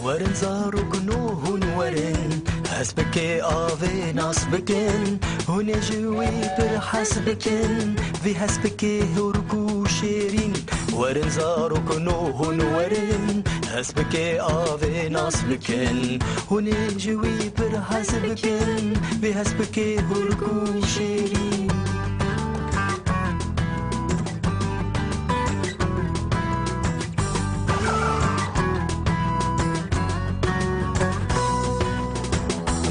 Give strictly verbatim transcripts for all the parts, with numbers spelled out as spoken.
Werin zarokno hûn werin, hespikê avê nas bikin, hûn ê ji wî pir hez bikin, vî hespikê hûrk û şêrîn. Werin zarokno hûn werin, hespikê avê nas bikin, hûn ê ji wî pir hez bikin, vî hespikê hûrk û şêrîn.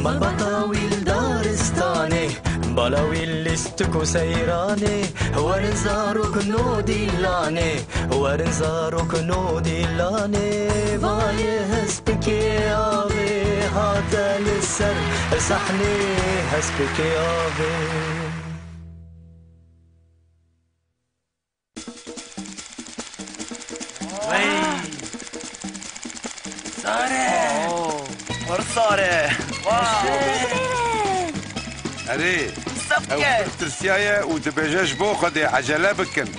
Malbata wî li daristanê, bala wî lîstik û seyranê, werin zarokno dîlanê, werin zarokno dîlanê, vayê hespikê avê hate li ser sahnê, hespikê avê. Wey! Sare! Oh. Pir sare! Wow! Erê, ew Sefke! Pir tirsiyaye û dibêje ji bo Xwedê ecele bikin.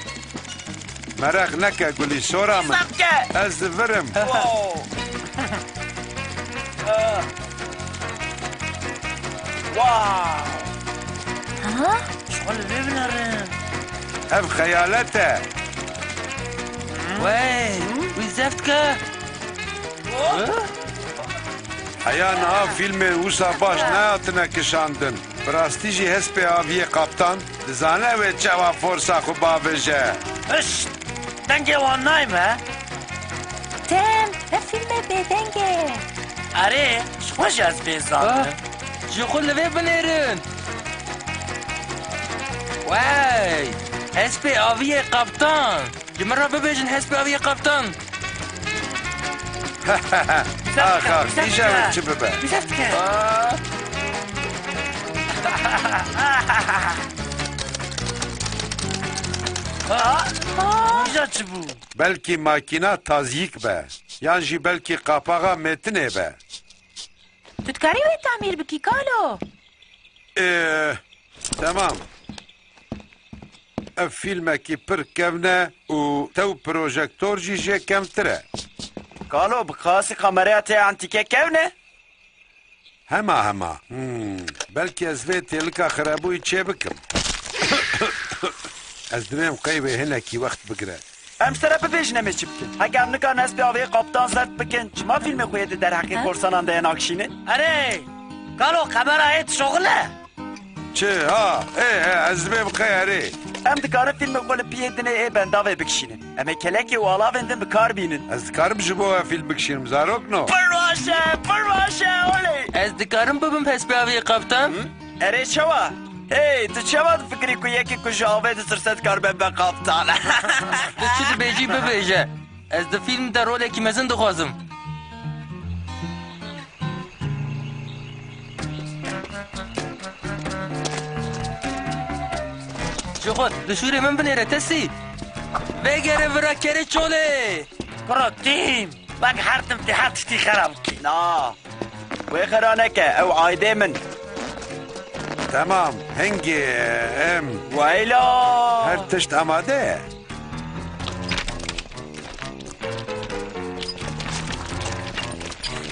Mereq neke gulî sora min. Sefke! Ez divirim. Wow! Ah. Wow! Ha? Şol vê binerin. Ev xeyalet e. Wey, wî zeft ke. Heya niha fîlmên wisa baş nehatine kişandin. Bi rastî jî hespê aviyê kaptan dizane wê çawa forsa xwe bavêje. Pişt! Dengê wan nayme. Tim, ev fîlmê bêdeng e. Erê, ji xwe jî ez vê zanim. Ah, ji xwe li vê binêrin. Wey! Hespê aviyê kaptan. Ji min re bibêjin hespê aviyê kaptan. Axa, kîja wê çi bibe? Güzel fikir. Ah. Ah. Kîja çi bû? Belkî makîna tazyîk be. Yan jî belkî qapaxa mêtinê be. Tu dikarî wê tamîr bikî, kalo? Ê, temam. Ev fîlmekî pir kevn e û tew projektor jî jê kevntir e. Kalo, bi qasî kameraya te antîke kevn e? Hema hema. Hmm, belkî ez vê têlika xirebûyî çêbikim. Ez divêm qey wê hinekî wext bigire. Em ji te re bibêjin em ê çi bikin? Heke em nikarin hespê avê kaptan zeft bikin, çima fîlmê xwe yê di derheqê korsanan de ye nakişînin? Erê! Kalo, qemera ê dişoxile? Çi? Ha? Ê, ê, ez dibêm qey erê. Em dikarin fîlmê xwe li piyê dinê ê bendavê bikişînin. Em ê kelekê û alavên din bi kar bînin. Ez dikarim ji bo we fîlm bikişînim, zarokno? Pir baş e, pir baş e, olê! Ez dikarim bibim hespê avê kaptan? Hı? Erê çawa? Hey, tu çawa difikirî ku yekî ku ji avê ditirse dikar be, be kaptan? Tu çi dibêjî bibêje. Ez di fîlm de rolekî mezin dixwazim. Ji xwe di şûrê min binêre tesî. Vegere vira kerê çolê. Kuro Tîm, wek her tim tê her tiştî xera bikî. Na. Wê xera neke, ew aydê min. Temam, hingê em. Weyla! Her tişt amade ye.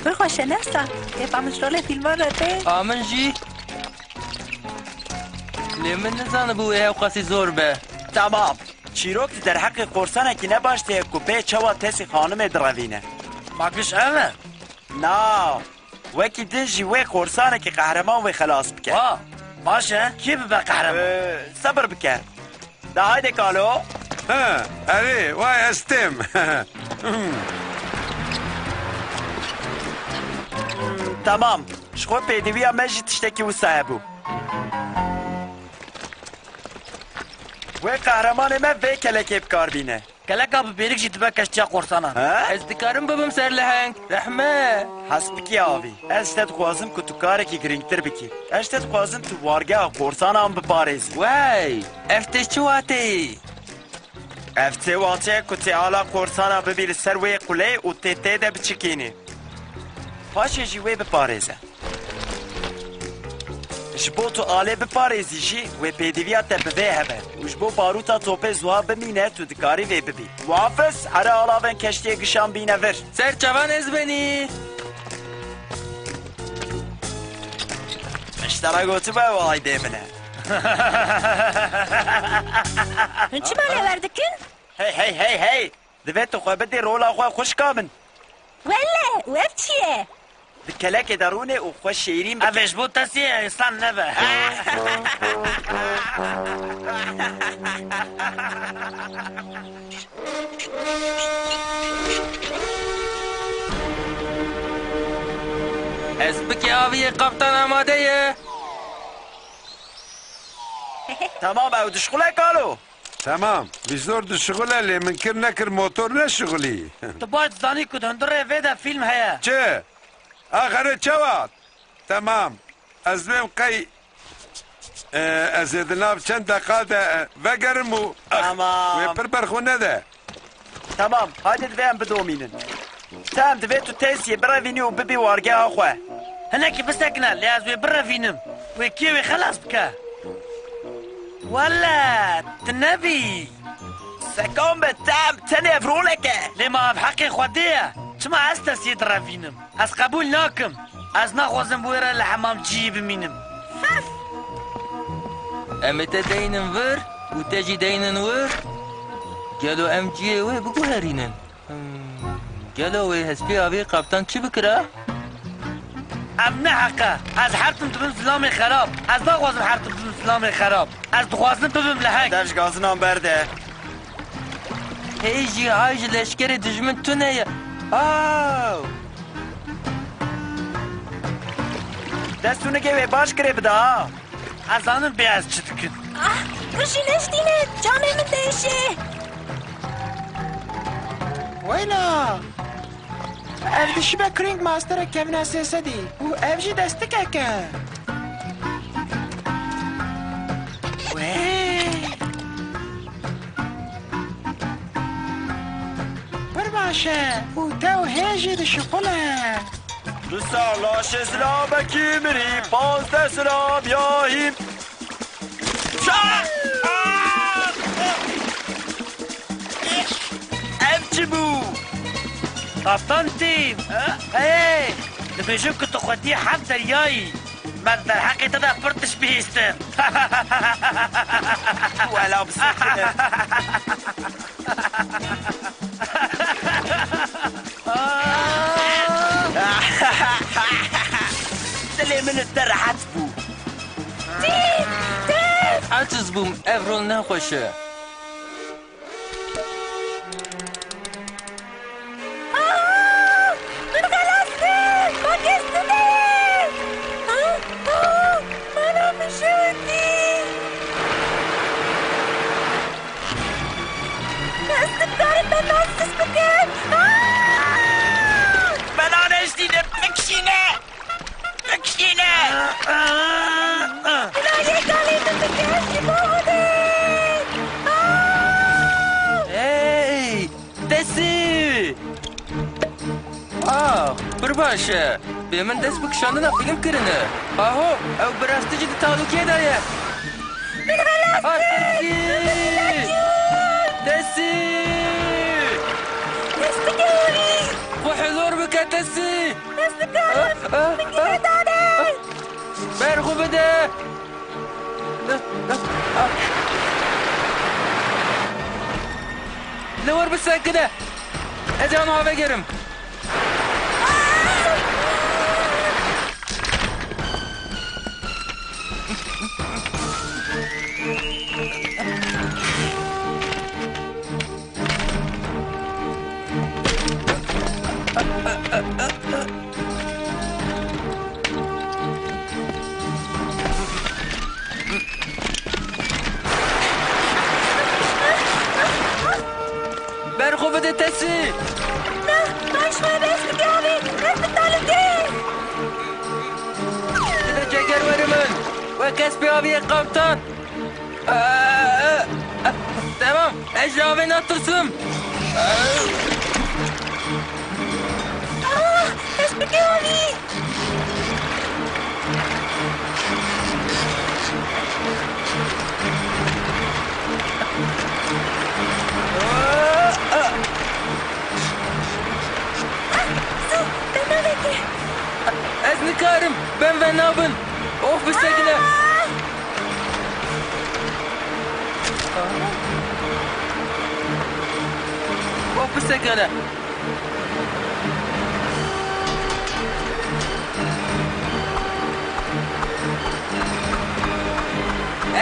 Pir xweş e, ne wisa? Hêfa min ji rolê fîlman re tê. A min jî. Lê min nizanibû wê hewqasî zor be. Temam. Çîrok di derheqê qorsanekî ne baş tê ku bê çawa tesî xanimê direvîne. Ma giş ev e? Na. Wekî din jî wê qorsanekî qehreman wê xelas bike. Wa, baş e. Kî bibe qehreman? Ee, sebir bike. Da hayde kalo. Ha, erê, way ez têm. Hmm, temam. Ji xwe pêdiviya me jî tiştekî wisa hebû. Wê qehremanê me vê kelekê bi kar bîne. Keleka bi bêrik jî dibe keştiya qorsanan. He? Ez dikarim bibim serleheng. Rehme. Hespikê avî. Ez ji te dixwazim ku tu karekî girîngtir bikî. Ez ji te dixwazim tu wargeha qorsanan biparêzî. Wey! Ev tê çi wateyê? Ev tê wateye ku tê ala qorsana bibî li ser wê quleyê û tê tê de biçikînî. Paşê jî wê biparêze. Ji bo tu alê biparêzî jî wê pêdiviya te bi vê hebe û ji bo barûta topê zuha bimîne tu dikarî vê bibî. Wafiz, here alavên keştiyê gişan bîne vir. Ser çavan ez benî. Ji te re gotibû ew aydê min e. Hûn çima lê werdikin? Hey, hey, hey, hey! Divê tu xwe bidî rola xwe xwişka min. Wele, û ev çi ye? Di kelekê de rûnê û xwe şêrîn bike. Ev ê ji bo Tesiyê însan nebe. Hespikê aviyê kaptan amade ye. Temam, ew dişxule kalo. Temam. Vîzor dişixule lê min kir nekir motor neşixulî. Tu baş dizanî ku di hundirê vê de fîlm heye. Çi? Axire çawa? Temam. Ez dibêm qey, e, ez ê di nav çend deqa de, e, vegerim û, ax, Tamam. wê pir ber xwe nede. Temam, haydê divê em bidomînin. Tem, divê tu Tesiyê birevînî û bibî wargeha xwe. Hinekî bisekine, lê ez wê birevînim. Wê kê wê xelas bike? Wele, tu nebî. Sekan be, Tem, tenê ev rolek e. Lê ma ev heqê Xwedê ye. Çima ez Tesiyê direvînim? Ez qebûl nakim. Ez naxwazim bi wê re li hemamciyê bimînim. Em ê te deynin vir û te jî deynin wir. Gelo em cihê wê biguherînin? Hmm. Gelo wê hespê avê kaptan çi bikira? Ev ne heq e. Ez her tim dibim zilamê xerab. Ez naxwazim her tim dibim zilamê xerab. Ez dixwazim bibim leheng. Dev ji gazinan berde. Hê jî ay ji leşkerê dijmin tune ye. Aw! Dest û nigê wê baş kirê bide ha. Ez zanim bê ez çi dikim. Ah, tu jî neştîne, canê min diêşe. Weyla! Ev dişibe Crank Masterek kevine sê sedî û ev jî destikek e. Wê. Pir baş e. Û tew hê jî dişixule. Du sala şêst silabekî mirî, pazdeh silabiya hîn. Ev çi bû? Kaptan Tim. Ha? Hey! Dibêjim ku tu xwedî heft deryayî. Me di derheqê te de pir tişt bihîstin. Wela bisekine. Dilê min li te rehet bû. Tim! Tim! Aciz bûm, ev rol ne xweş e. Aa! Min xelas kir! Ma kes tune! Aa! Aa! Mana min şewitî! Ez nikarim benda siz bikim! Aa! Benda neştîne, bikişîne! Bikişîne! Bila yê kalê min bike, ji bo Odê! Aa! Hey! Tesî! Ah, pir baş e. Bê min dest bi kişandina fîlm kirine. Aho, ew bi rastî jî di talûkê de ye. Min xelas kir! Tesî! Tesî! Destike wî! Xwe huzur bike Tesî! Ez nikarim. Ah, ah, Min ah, gire dane. Ah. Ber xwe bide. Li wir bisekine. Ez ê wan vegerim. Ber xwe bide Tesî! Na, baş me bes bike avê, ez bi talûkê! Dide ceger were min! Wek hespê aviyê kaptan! Aa, aa, temam, ez ji avê natirsim. Ah, ez bi kê avî? Aa, aa. Ah, zû, benda veke. Ez nikarim, ben ve nabin. Of, bi Wek pirseke ne.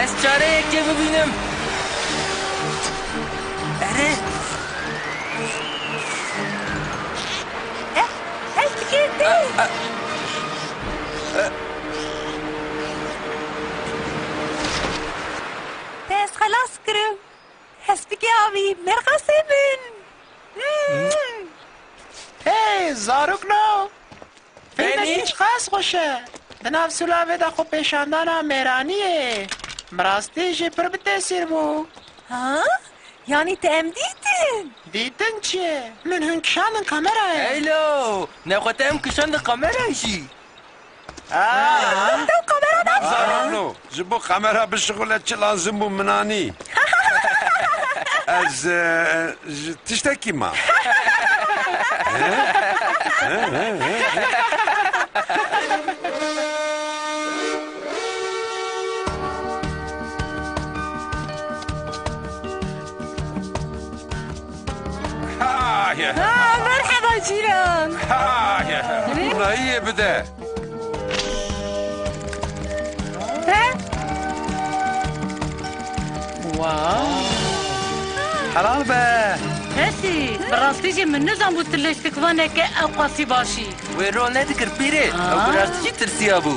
Ez çareyekê bibînim. Erê. Eh, hestikê te. Te ez xelas kirim. Hespikê avî, merqasê min. Hmm. Hey, zarokno! Fîlmekî çiqas xweş e. Di nav sûlavê de xwepêşandana mêraniyê. Bi rastî jî pir bi tesîr bû. Ha? Yanî te em dîtin? Dîtin çi ye? Min hûn kişandin kamerayê. Heylo! Nexwe te em kişandin kamerayê jî. Aa! Te kamera da. Zarokno, ji bo kamera bişixule çi lazim bû min anî? Ez, e, ji tiştekî ma. Ha, merheba cîran. Ha, nayiyê bide. He? Wow. Helal be. Hesî, bi rastî jî min nizanbû tu leştikvaneke ew qasî baş î. Wê rol nedikir pîrê. Ew bi rastî jî tirsiya bû.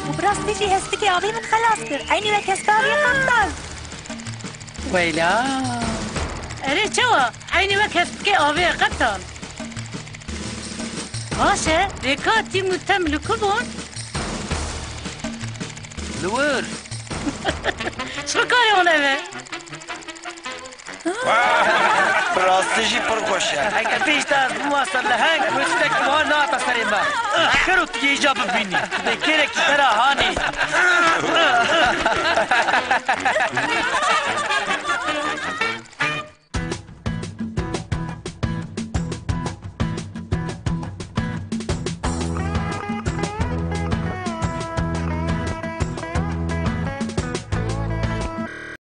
Û bi rastî jî hespikê avê min xelas kir. Eynî wek hespikê avê qeptan. Weyla. Erê çawa? Eynî wek hespikê avê qeptan. Baş e, rêka tîm û tem li ku bûn? Li wir. Çi karê wan ev e? Bi rastî jî pir xweş e. Heke pêş de ez bûma serleheng, wê tiştekî wiha nehata serê me. Kero tu yê îca bibînî. Tu dê kêrekî te ra hanî.